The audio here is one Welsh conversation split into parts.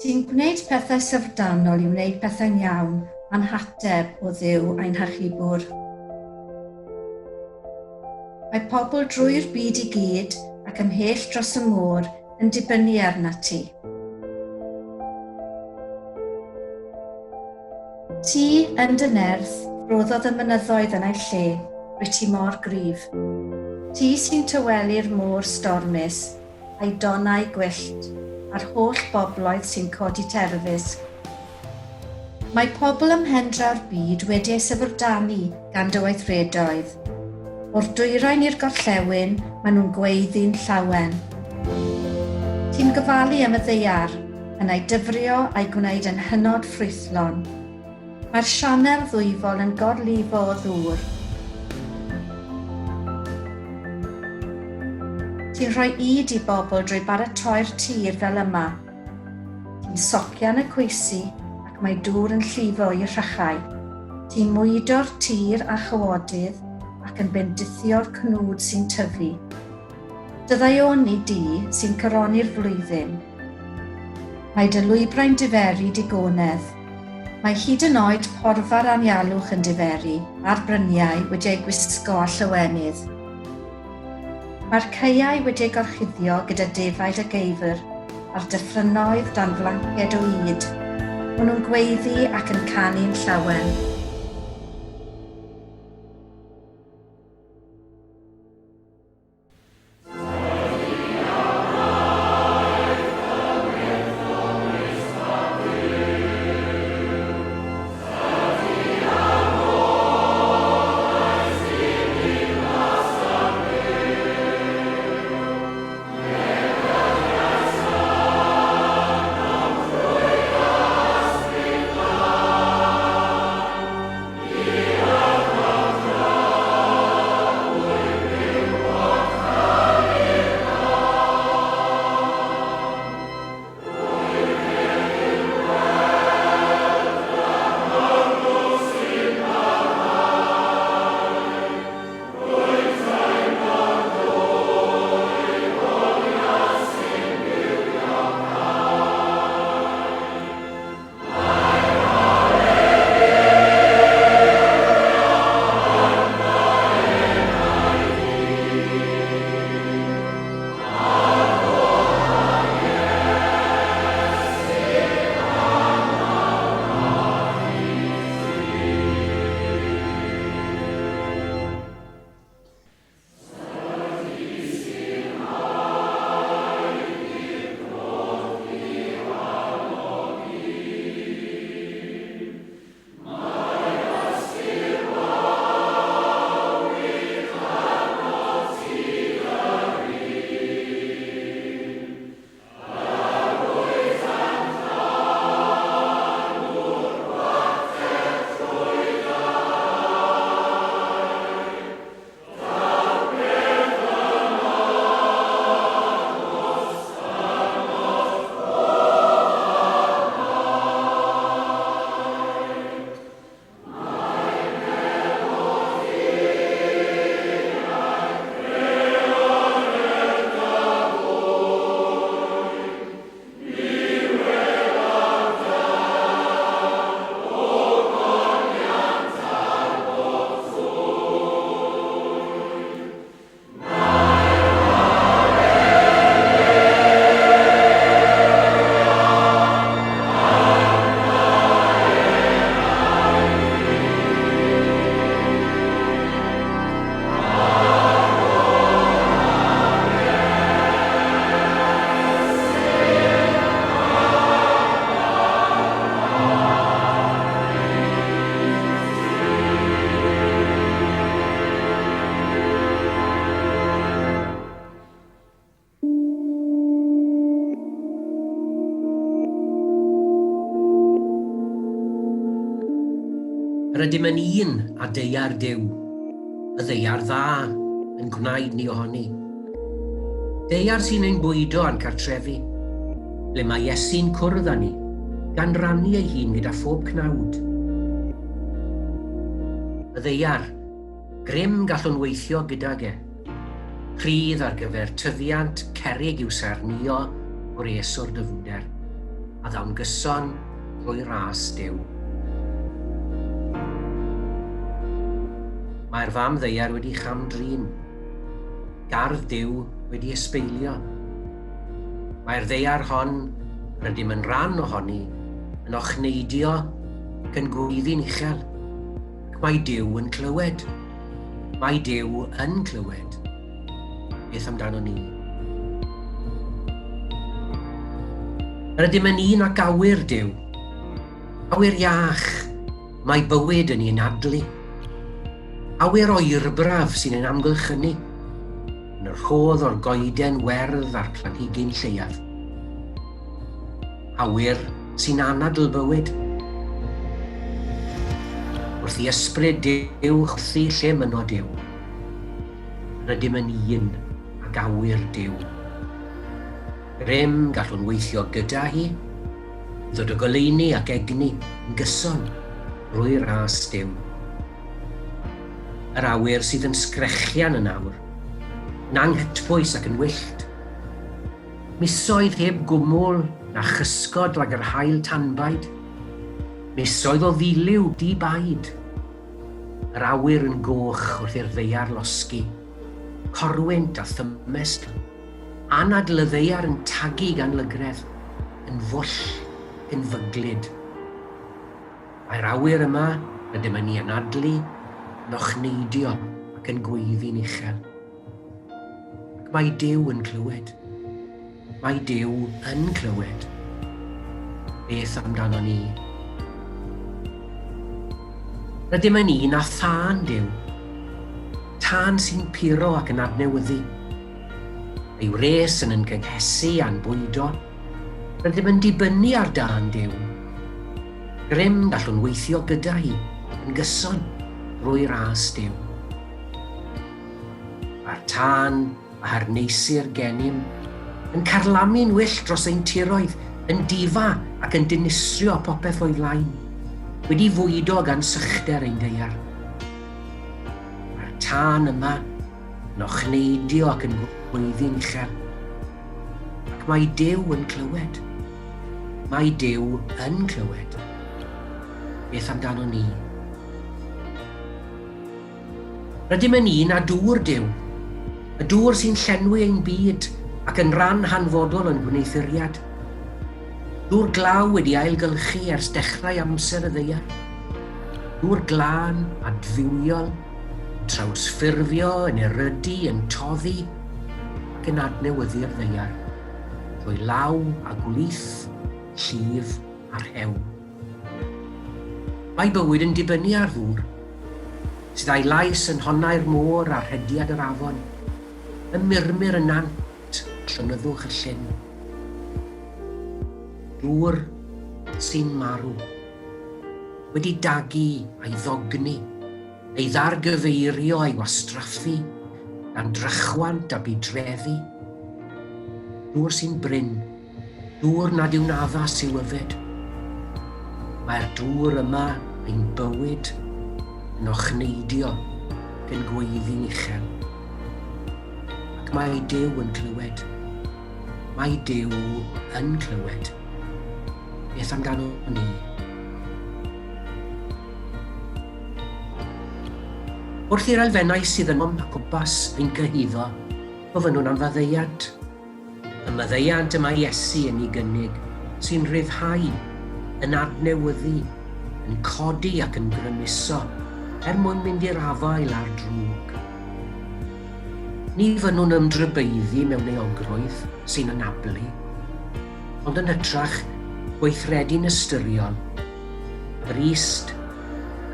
Ti'n gwneud pethau syfrdanol i wneud pethau'n iawn a'n hateb o Dduw ein hachubwr. Mae pobl drwy'r byd i gyd ac ymhell dros y môr yn dibynnu arnat ti. Ti, yn dy nerth, roddodd y mynyddoedd yn eu lle, rwyt ti mor gryf. Ti sy'n tawelu'r môr stormus, a'i donnau gwyllt, a'r holl bobloedd sy'n codi terfysg. Mae pobl ym mhendraw'r byd wedi eu syfrdanu gan dy weithredoedd. O'r dwyrain i'r gorllewin, maen nhw'n gweiddi'n llawen. Ti'n gofalu am y ddaear, yn ei dyfrio a'i gwneud yn hynod ffrwythlon. Mae'r sianel ddwyfol yn gorlifo o ddŵr. Ti'n rhoi ŷd i bobl drwy baratoi'r tir fel yma. Ti'n socian y cwysi ac mae dŵr yn llifo i'r rhychau. Ti'n mwydo'r tir â chawodydd ac yn bendithio'r cnwd sy'n tyfu. Dy ddaioni di sy'n coroni'r flwyddyn. Mae dy lwybrau'n diferu digonedd. Mae hyd yn oed porfa'r anialwch yn diferu, a'r bryniau wedi eu gwisgo â llawenydd. Mae'r caeau wedi eu gorchuddio gyda defaid a geifr, a'r dyffrynnoedd dan flanced o ŷd. Maen nhw'n gweiddi ac yn canu'n llawen. Yr ydym yn un â deiar Duw, y ddeiar dda yn gwnaed ni ohoni. Deiar sy'n ein bwydo a'n cartrefi, ble mae Iesu'n cwrdd â ni, gan rannu ei hun gyda phob cnawd. Y ddeiar, Grym gallwn weithio gydag e. Pridd ar gyfer tyfiant, cerrig i'w saernïo, gwres o'r dyfnder. A ddaw'n gyson drwy ras Duw. Mae'r fam ddaear wedi cham-drin. Gardd Duw wedi ysbeilio. Mae'r ddaear hon, rydym yn rhan ohoni, yn ochneidio ac yn gweiddi'n uchel. Ac mae Duw yn clywed. Mae Duw yn clywed. Beth amdano ni? Yr ydym yn un ac awyr Duw. Awyr iach, mae bywyd yn ei anadlu. Awyr oerbraf sy'n ein amgylchynu, yn y rhodd o'r goeden werdd a'r planhigyn lleiaf. Awyr sy'n anadl bywyd. Wrth i ysbryd Duw chwythu lle mynno Duw. Rydym yn un ag awyr Duw. Grym gallwn weithio gyda hi, i ddod â goleuni ac egni yn gyson drwy ras Duw. Yr awyr sydd yn sgrechian yn awr, yn anghytbwys ac yn wyllt. Misoedd heb gwmwl na chysgod rhag yr haul tanbaid. Misoedd o ddilyw di-baid. Yr awyr yn goch wrth i'r ddaear losgi. Corwynt a thymestl. Anadl y ddaear yn tagu gan lygredd, yn fwll, yn fyglyd. Mae'r awyr yma, rydym yn ei anadlu, yn ochneidio ac yn gweiddi'n uchel. Ac mae Duw yn clywed. Mae Duw yn clywed. Beth amdano ni? Rydym yn un â thân Duw. Tân sy'n puro ac yn adnewyddu. Ei wres yn yn cynhesu a'n bwydo. Rydym yn dibynnu ar dân Duw. Grym gallwn weithio gyda hi yn gyson drwy ras Duw. Mae'r tân a harneisir gennym yn carlamu'n wyllt dros ein tiroedd, yn difa ac yn dinistrio popeth o'i flaen, wedi fwydo gan sychder ein daear. Mae'r tân yma yn ochneidio ac yn gweiddi'n uchel. Ac mae Duw yn clywed. Mae Duw yn clywed. Beth amdano ni? Rydym yn un â dŵr Duw, y dŵr sy'n llenwi ein byd ac yn ran hanfodol o'n gwneuthuriad. Dŵr glaw wedi ailgylchu ers dechrau amser y ddaear. Dŵr glân, adfywiol, yn trawsffurfio, yn erydu, yn toddi ac yn adnewyddu'r ddaear drwy law a gwlith, llif a rhew. Mae bywyd yn dibynnu ar ddŵr, sydd â'i lais yn nhonnau'r môr a rhediad yr afon, ym murmur y nant a llonyddwch y llyn. Dŵr sy'n marw, wedi dagu a'i ddogni, ei ddargyfeirio a'i wastraffu gan drychwant a budreddi. Dŵr sy'n brin, Dŵr nad yw'n addas i'w yfed. Mae'r dŵr yma, ein bywyd, yn ochneidio ac yn gweiddi'n uchel. Ac mae Duw yn clywed. Mae Duw yn clywed. Beth amdano ni? Wrth i'r elfennau sydd ynom a gwmpas ein cyhuddo, gofynnwn am faddeuant. Y maddeuant y mae Iesu yn ei gynnig, sy'n rhyddhau, yn adnewyddu, yn codi ac yn grymuso er mwyn mynd i'r afael â'r drwg. Ni fynnwn ymdrybaeddu mewn euogrwydd sy'n anablu, ond yn hytrach gweithredu'n ystyriol, Grist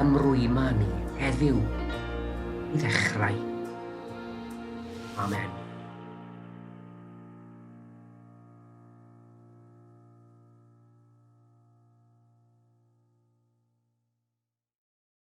ymrwyma ni heddiw i ddechrau. Amen.